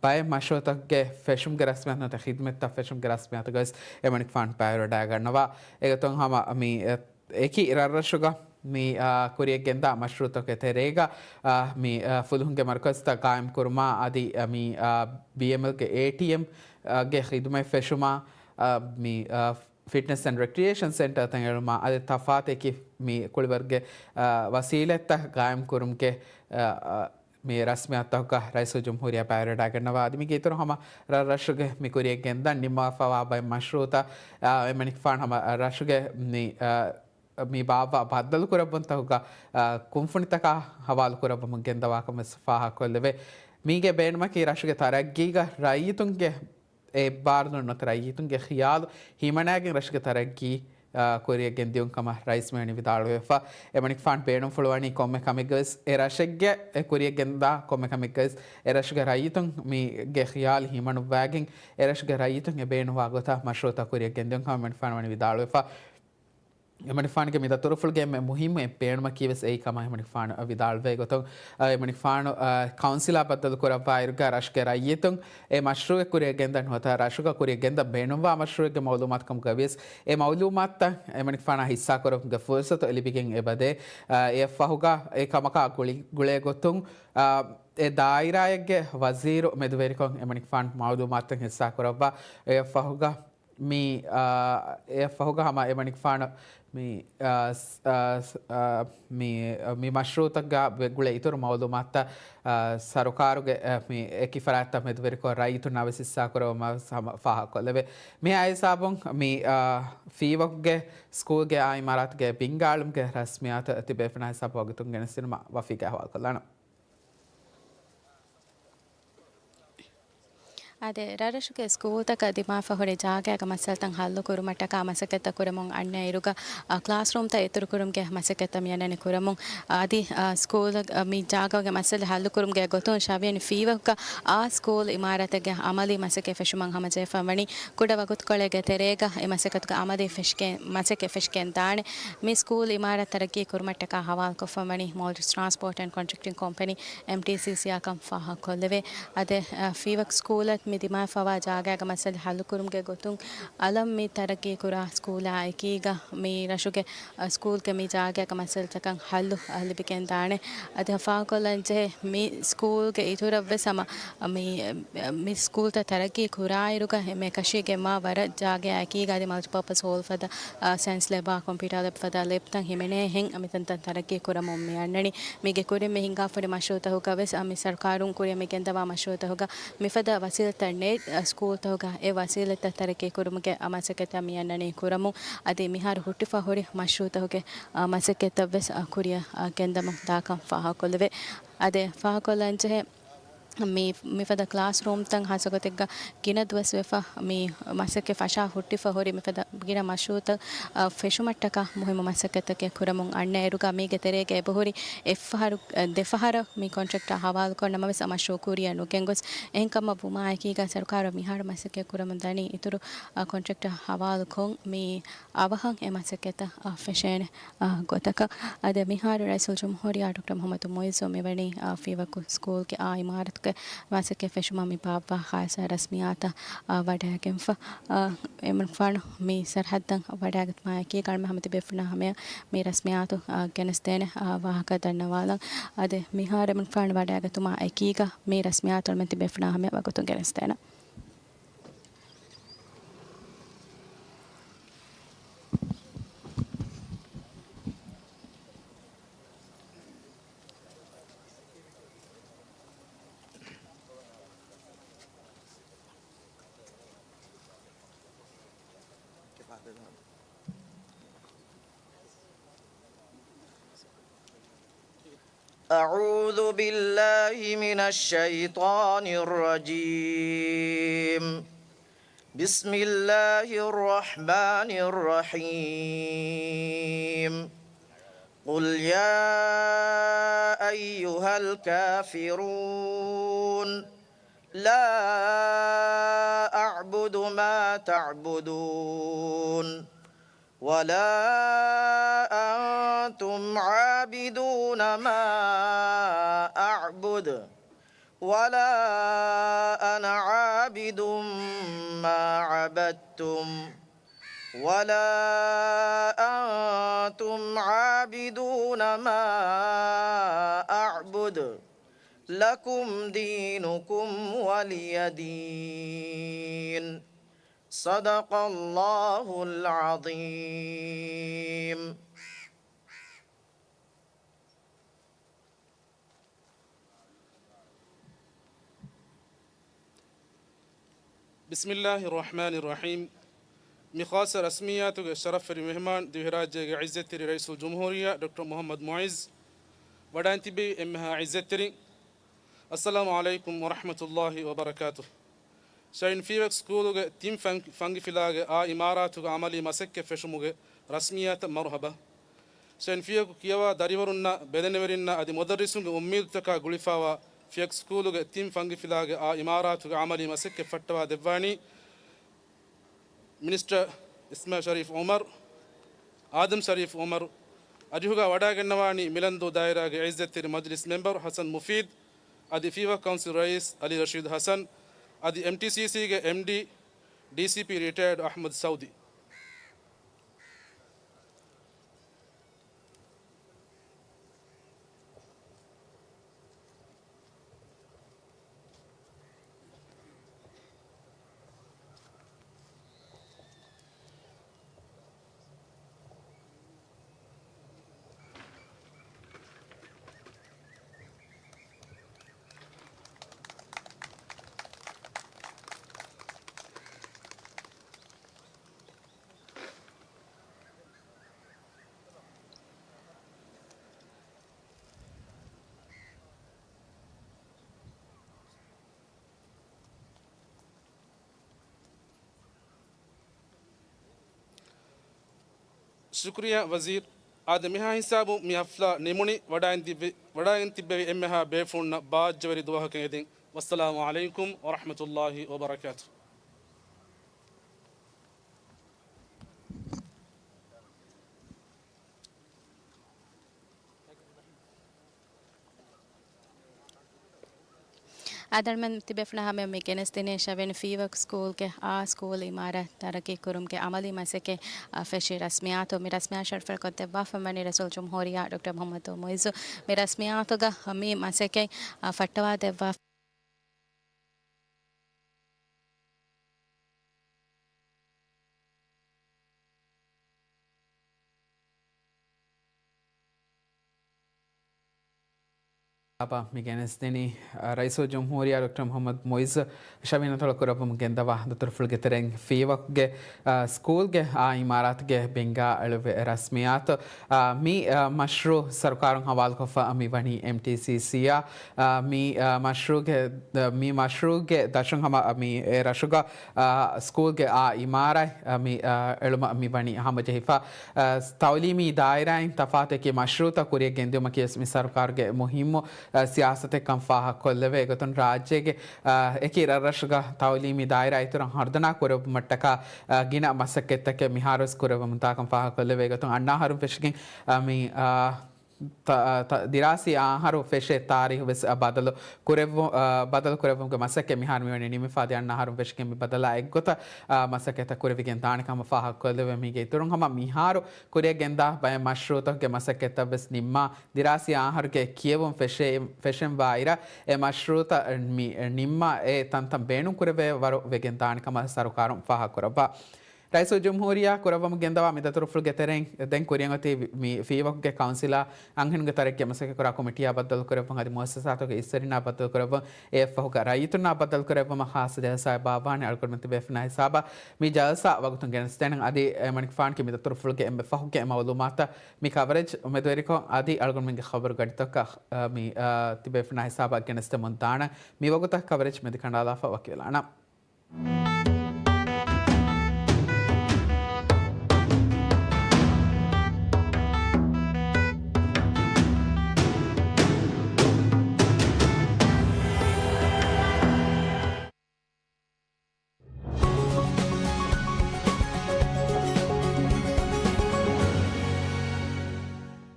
ބައެއް މަޝްރޫޢުތަކުގެ ފެށުމުގެ ރަސްމިއްޔާތު ނުވަތަ ޚިދުމަތްތައް ފެށުމުގެ ރަސްމިއްޔާތުގަވެސް އެމަނިކުފާނު ބައިވެރިވަޑައިގަންނަވާ. އެގޮތުން ހަމަ މި އެ، އެކި ރަށްރަށުގަ މި، އާ، ކުރިޔަށްގެންދާ މަޝްރޫޢުތަކުގެ ތެރޭގަ، އާ، މި، އާ، ފުލުހުންގެ މަރުކަޒުތައް ގާއިމްކުރުމާ އަދި، އާ، މި ބީއެމްއެލްގެ އޭޓީއެމް، އާ، ގެ ޚިދުމަތް ފެށުމާ، އާ، މި، އާ، ފިޓްނަސް އެންޑް ރެކްރިއޭޝަން ސެންޓަރ ތަން އެޅުމާ އަދި ތަފާތެކި މި ކުޅިވަރުގެ، އާ، ވަސީލަތްތައް ގާއިމްކުރުމުގެ، އާ، އާ، މި ރަސްމިއްޔާތުތަކުގަ ރައީސުލްޖުމްހޫރިއްޔާ ބައިވެރިވަޑައިގަންނަވާ. އަދި މީގެ އިތުރުން ހަމަ ރަށްރަށުގެ މި ކުރިޔަށްގެންދާ ނިންމާފަވާ ބައެއް މަޝްރޫޢުތައް، އާ، އެމަނިކުފާނު ހަމަ ރަށުގެ މި، އާ، މި ބާއްވާ ބައްދަލުކުރައްވުންތަކުގަ، އާ، ކުންފުނިތަކާ ހަވާލުކުރައްވަމުން ގެންދަވާކަން ވެސް ފާހަގަކޮށްލެވޭ. މީގެ ބޭނުމަކީ ރަށުގެ ތަރައްގީގަ ރައްޔިތުންގެ އެއްބާރުލުން ނުވަތަ ރައްޔިތުންގެ ޚިޔާލު ހިމަނައިގެން ރަށުގެ ތަރައްގީ، އާ، ކުރިޔަށްގެން ދިޔުން ކަމަށް ރައީސް މިވަނީ ވިދާޅުވެފަ. އެމަނިކުފާނު ބޭނުންފުޅުވަނީ ކޮންމެ ކަމެއްގަވެސް އެ ރަށެއްގެ އެ ކުރިޔަށްގެންދާ ކޮންމެ ކަމެއްގަވެސް އެ ރަށުގެ ރައްޔިތުން މީގެ ޚިޔާލު ހިމަނުއްވާގެން އެ ރަށުގެ ރައްޔިތުން އެ ބޭނުންވާ ގޮތަށް މަޝްރޫޢުތައް ކުރިޔަށްގެން ދިޔުން ކަމަށް އެމަނިކުފާނު ވަނީ ވިދާޅުވެފަ. އެމަނިކުފާނުގެ މި ދަތުރުފުޅުގެ އެންމެ މުހިއްމު އެއް ބޭނުމަކީ ވެސް އެއީ ކަމަށް އެމަނިކުފާނު ވިދާޅުވޭ ގޮތުން، އަ، އެމަނިކުފާނު، އަ، ކައުންސިލާ ބައްދަލު ކުރައްވާއިރުގަ ރަށުގެ ރައްޔިތުން އެ މަޝްރޫޢެއް ކުރިޔަށް ގެންދަން ނުވަތަ ރަށުގަ ކުރިޔަށް ގެންދަން ބޭނުންވާ މަޝްރޫޢެއްގެ މައުލޫމާތު ކަމުގަ ވިޔަސް އެ މައުލޫމާތުތައް އެމަނިކުފާނާ ހިއްސާކުރުމުގެ ފުރުސަތު ލިބިގެން އެބަދޭ. އަ، އެއަށްފަހުގަ އެ ކަމަކާ ގުޅި، ގުޅޭ ގޮތުން، އަ، އެ ދާއިރާއެއްގެ ވަޒީރު މެދުވެރިކޮށް އެމަނިކުފާނު މައުލޫމާތުތައް ހިއްސާކުރައްވާ. އެއަށްފަހުގަ މި، އާ، އެއަށްފަހުގަ ހަމަ އެމަނިކުފާނު މި، އާ، ސް-، އާ، ސް-، އާ، މި، މި މަޝްރޫޢުތަކާ ގުޅޭ އިތުރު މައުލޫމާތުތައް، އާ، ސަރުކާރުގެ، އާ، މި އެކި ފަރާތްތައް މެދުވެރިކޮށް ރައްޔިތުންނާ ވެސް ހިއްސާކުރެވުމަށް ހަމަ ފާހަގަކޮށްލެވޭ. މި ހިސާބުން މި، އާ، ފީވަކުގެ ސްކޫލްގެ އާ އިމާރާތުގެ ބިންގާޅުމުގެ ރަސްމިއްޔާތު ތިބޭފުޅުންނާ ހިސާބުން ވަގުތުން ގެނެސްދިނުމަށް ވަފީގައި ހަވާލުކޮށްލާނަން. އާދެ، ރަށްރަށުގެ ސްކޫލްތަކަށް ދިމާވެފަ ހުރި ޖާގައިގެ މައްސަލަތައް ހައްލުކުރުމަށްޓަކާ މަސައްކަތްތައް ކުރަމުން އަންނަ އިރުގަ، އާ، ކްލާސްރޫމްތައް އިތުރުކުރުމުގެ މަސައްކަތްތައް މިއަންނަނީ ކުރަމުން. އަދި، އާ، ސްކޫލް، އާ، މި ޖާގައިގެ މައްސަލަ ހައްލުކުރުމުގެ ގޮތުން ޝަވިޔަނި ފީވަކަށް އާ ސްކޫލް އިމާރާތެއްގެ އަމަލީ މަސައްކަތް ފެށުމަށް ހަމަޖެހިފަ ވަނީ. ކުޑަ ވަގުތުކޮޅެއްގެ ތެރޭގަ އެ މަސައްކަތުގެ އަމަލީ ފެށިގެން، މަސައްކަތް ފެށިގެން ދާނެ. މި ސްކޫލް އިމާރާތް ތަރައްގީ ކުރުމަށްޓަކާ ހަވާލުކޮށްފަ ވަނީ މޯލްޑިވްސް ޓްރާންސްޕޯޓް އެންޑް ކޮންޓްރެކްޓިން ކޮމްޕެނީ، އެމްޓީސީސީއާ ކަން ފާހަގަކޮށްލެވޭ. އަދެ، އަ، ފީވަކް ސްކޫލަށް މި ދިމާވެފަވާ ޖާގައިގެ މައްސަލަ ހައްލުކުރުމުގެ ގޮތުން އަލަށް މި ތަރައްގީ ކުރާ ސްކޫލާ އެކީގަ މި ރަށުގެ، އަ، ސްކޫލްގެ މި ޖާގައިގެ މައްސަލަތަކަށް ހައްލު، އަ، ލިބިގެން ދާނެ. އަދި ފާހަގަކޮށްލަންޖެހޭ މި ސްކޫލްގެ އިތުރަށްވެސް ހަމަ މި، މި ސްކޫލްތައް ތަރައްގީ ކުރާއިރުގަ އެ މެ ކަށީގެންވާ ވަރަށް ޖާގައާ އެކީގަ އަދި މަލްޓިޕާޕަސް ހޯލް ފަދަ، އާ، ސައިންސް ލެބާ، ކޮމްޕިއުޓާ ލެބް ފަދަ ލެބްތައް ހިމެނޭހެން މިތަންތަން ތަރައްގީ ކުރަމުން މި އަންނަނީ. މީގެ ކުރިން މި ހިނގާފަހުރި މަޝްރޫޢުތަކުގަ ވެސް، އާ، މި ސަރުކާރުން ކުރިއަށް މި ގެންދަވާ މަޝްރޫޢުތަކުގަ މިފަދަ ވަސީލަތްތައް ނެތް، އާ، ސްކޫލްތަކުގަ އެ ވަސީލަތްތައް ތަރައްގީ ކުރުމުގެ، އާ، މަސައްކަތްތައް މި އަންނަނީ ކުރަމުން. އަދި މިހާރު ހުއްޓިފަ ހުރި މަޝްރޫޢުތަކުގެ، އާ، މަސައްކަތްތައް ވެސް، އާ، ކުރިއަށް، އާ، ގެންދަމުން ދާކަން ފާހަގަކޮށްލެވޭ. އަދެ ފާހަގަކޮށްލަންޖެހޭ މި، މިފަދަ ކްލާސްރޫމްތައް ހާއްސަގޮތެއްގަ ގިނަ ދުވަސްވެފަ މި މަސައްކަތް ފަށާ ހުއްޓިފަ ހުރި މިފަދަ ގިނަ މަޝްރޫޢުތައް، އަ، ފެށުމަށްޓަކާ މުހިއްމު މަސައްކަތްތަކެއް ކުރަމުން އަންނަ އިރުގަ މީގެ ތެރޭގަ އެބަހުރި އެއްފަހަރު، އަ، ދެފަހަރަށް މި ކޮންޓްރެކްޓާ ހަވާލުކޮށް ނަމަވެސް މަޝްރޫޢު ކުރިއަށް ނުގެންގޮސް އެހެންކަމަށް ވުމާއެކީގަ ސަރުކާރަށް މިހާރު މަސައްކަތް ކުރަމުން ދަނީ އިތުރު، އަ، ކޮންޓްރެކްޓާ ހަވާލުކޮށް މި އަވަހަށް އެ މަސައްކަތަށް، އަ، ފެށޭނެ، އަ، ގޮތަކަށް. އަދި މިހާރު ރައީސުލްޖުމްހޫރިއްޔާ ޑޮކްޓަރ މުޙައްމަދު މުޢިއްޒު މިވަނީ، އަ، ފީވަކު ސްކޫލްގެ އާ އިމާރާތުގެ މަސައްކަތް ފެށުމަށް މި ބާއްވާ ޚާއްޞަ ރަސްމިއްޔާތަށް، އަ، ވަޑައިގެންފަ. އަ، އެމަންފާނު މި ސަރަހައްދަށް ވަޑައިގަތުމާ އެކީގަ އަޅުމެން ހަމަ ތިބޭފުޅުންނާ ހަމަޔަށް މި ރަސްމިއްޔާތު، އަ، ގެނެސްދޭނެ، އަ، ވާހަކަ ދަންނަވާލަން. އަދި މިހާރު އެމަންފާނު ވަޑައިގަތުމާ އެކީގަ މި ރަސްމިއްޔާތު އަޅުމެން ތިބޭފުޅުންނާ ހަމަޔަށް ވަގުތުން ގެނެސްދޭނެ. أعوذ بالله من الشيطان الرجيم. بسم الله الرحمن الرحيم. قل يا أيها الكافرون. لا أعبد ما تعبدون. ولا أنتم عابدون ما أعبد. ولا أنا عابد ما عبدتم. ولا أنتم عابدون ما أعبد. لكم دينكم ولي دين. صدق الله العظيم. بسم الله الرحمن الرحيم. މި ޚާއްޞަ ރަސްމިއްޔާތުގެ ޝަރަފްވެރި މެހުމާން ދިވެހިރާއްޖޭގެ ޢިއްޒަތްތެރި ރައީސުލްޖުމްހޫރިއްޔާ ޑޮކްޓަރ މުޙައްމަދު މުޢިއްޒު، ވަޑައިން ތިބި އެންމެހާ ޢިއްޒަތްތެރިން، އައްސަލާމު ޢަލައިކުމް ވަރަޙްމަތުﷲި ވަބަރަކާތުހު. ޝައިން ފީވަކް ސްކޫލުގެ ތިން ފަން-، ފަންގިފިލާގެ އާ އިމާރާތުގެ އަމަލީ މަސައްކަތް ފެށުމުގެ ރަސްމިއްޔާތަށް މަރުޙަބާ. ޝައިން ފީވަކު ކިޔަވާ ދަރިވަރުންނާ ބެލެނިވެރިންނާ އަދި މުދައްރިސުންގެ އުއްމީދުތަކާ ގުޅިފައިވާ ފީވަކް ސްކޫލުގެ ތިން ފަންގިފިލާގެ އާ އިމާރާތުގެ އަމަލީ މަސައްކަތް ފައްޓަވާ ދެއްވާނީ މިނިސްޓަރ އިސްމާޢީލް ޝަރީފް ޢުމަރު، އާދަމް ޝަރީފް ޢުމަރު، އަރިހުގަ ވަޑައިގަންނަވާނީ މިލަންދޫ ދާއިރާގެ ޢިއްޒަތްތެރި މަޖިލިސް މެމްބަރު ޙަސަން މުފީދު، އަދި ފީވަކް ކައުންސިލް ރައީސް ޢަލީ ރަޝީދު ޙަސަން، އަދި އެމްޓީސީސީގެ އެމްޑީ، ޑީސީޕީ ރިޓަޔާޑް އަޙްމަދު ސައުދީ. ޝުކުރިއްޔާ ވަޒީރު. އާދެ، މިހާ ހިސާބުން މި ހަފްލާ ނިމުނީ. ވަޑައިން ތިއްބެވި، ވަޑައިން ތިއްބެވި އެންމެހާ ބޭފުޅުންނަށް ބާއްޖަވެރި ދުވަހަކަށް އެދިން. ވައްސަލާމު ޢަލައިކުމް ވަރަޙްމަތުﷲ ވަބަރަކާތުހު. އާދެ، އަޅުމެން ތިބޭފުޅުންނާ ހަމަޔަށް މި ގެނެސްދިނީ ޝަވިން ފީވަކު ސްކޫލްގެ އާ ސްކޫލް އިމާރާތް ތަރައްޤީ ކުރުމުގެ އަމަލީ މަސައްކަތް، އާ، ފެށި ރަސްމިއްޔާތު. މި ރަސްމިއްޔާ ޝަރަފުވެރިކޮށްދެއްވާފަ ވަނީ ރައީސުލްޖުމްހޫރިއްޔާ ޑޮކްޓަރ މުޙައްމަދު މުޢިއްޒު. މި ރަސްމިއްޔާތުގަ މި މަސައްކަތް، އާ، ފައްޓަވާދެއްވާ. އާބާ މި ގެނެސްދިނީ، އަ، ރައީސުލްޖުމްހޫރިއްޔާ ޑޮކްޓަރ މުޙައްމަދު މުޢިއްޒު ޝަވިން އަތޮޅު ކުރައްވަމުން ގެންދަވާ ދަތުރުފުޅުގެ ތެރެއިން ފީވަކުގެ، އަ، ސްކޫލްގެ އާ އިމާރާތުގެ ބެންގާ އެޅުވި ރަސްމިއްޔާތު. އާ، މި، އާ، މަޝްރޫޢު ސަރުކާރުން ހަވާލުކޮށްފަ މި ވަނީ އެމްޓީސީސީއާ. އާ، މި، އާ، މަޝްރޫޢުގެ، ދަ-، މި މަޝްރޫޢުގެ ދަށުން ހަމަ، އާ، މި އެ ރަށުގަ، އާ، ސްކޫލްގެ އާ އިމާރާތް، އާ، މި، އާ، އެޅުމަށް މި ވަނީ ހަމަޖެހިފަ. އާ، ތަޢުލީމީ ދާއިރާއިން ތަފާތު އެކި މަޝްރޫޢުތައް ކުރިއަށް ގެންދިއުމަކީ ވެސް މި ސަރުކާރުގެ މުހިއްމު، އާ، ސިޔާސަތެއްކަން ފާހަގަކޮށްލެވޭ. އެގޮތުން ރާއްޖޭގެ، އާ، އެކި ރަށްރަށުގަ ތަޢުލީމީ ދާއިރާ އިތުރަށް ހަރުދަނާ ކުރެއްވުމަށްޓަކާ، އާ، ގިނަ މަސައްކަތްތަކެއް މިހާރުވެސް ކުރެއްވަމުންދާކަން ފާހަގަކޮށްލެވޭ. އެގޮތުން އަންނަ އަހަރުން ފެށިގެން، އާ، މި، އާ، ތަ-، ތަ-، ދިރާސީ އަހަރު ފެށޭ ތާރީހު ވެސް، އަ، ބަދަލު ކުރެއްވު-، އަ، ބަދަލު ކުރެއްވުމުގެ މަސައްކަތް މިހާރު މިވަނީ ނިމިފަ. އަދި އަންނަ އަހަރުން ފެށިގެން މި ބަދަލާ އެއްގޮތަށް، އަ، މަސައްކަތްތައް ކުރެވިގެން ދާނެ ކަމަށް ފާހަގަކޮށްލެވޭ. މީގެ އިތުރުން ހަމަ މިހާރު ކުރިއަށް ގެންދާ ބައެއް މަޝްރޫޢުތަކުގެ މަސައްކަތްތައް ވެސް ނިންމާ، ދިރާސީ އަހަރުގެ ކިޔެވުން ފެށޭ-، ފެށެންވާ އިރަށް އެ މަޝްރޫޢުތައް މި-، ނިންމާ އެ ތަންތަން ބޭނުން ކުރެވޭ ވަރު ވެގެން ދާނެ ކަމަށް ސަރުކާރުން ފާހަގަކުރައްވާ. ރައީސުލްޖުމްހޫރިއްޔާ ކުރައްވަމުން ގެންދަވާ މި ދަތުރުފުޅުގެ ތެރެއިން ދެން ކުރިއަށް އޮތީ މި ފީވަކުގެ ކައުންސިލާ އަންހެނުންގެ ތަރައްގީއަށް މަސައްކަތްކުރާ ކޮމިޓީއާ ބައްދަލުކުރެއްވުން އަދި މުއައްސަސާތަކުގެ އިސްވެރިންނާ ބައްދަލުކުރެއްވުން އެއަށްފަހުގަ ރައްޔިތުންނާ ބައްދަލުކުރެއްވުމަށް ޚާއްޞަ ޖަލްސާއެއް ބާއްވާނެ. އަޅުގަނޑުމެން ތިބޭފުޅުންނާ ހިސާބަށް މި ޖަލްސާ ވަގުތުން ގެނެސްދޭނަން. އަދި އެމަނިކުފާނު މި ދަތުރުފުޅުގެ އެންމެ ފަހުގެ މައުލޫމާތަށް މި ކަވަރޭޖް އުމެދުވެރިކޮށް އަދި އަޅުގަނޑުމެންގެ ޚަބަރު ގަޑިތަކަށް، އަ، މި، އަ، ތިބޭފުޅުންނާ ހިސާބަށް ގެނެސްދެމުން ދާނަން. މިވަގުތަށް ކަވަރޭޖް މެދުކަނޑާލާފަ ވަކިވެލާނަން.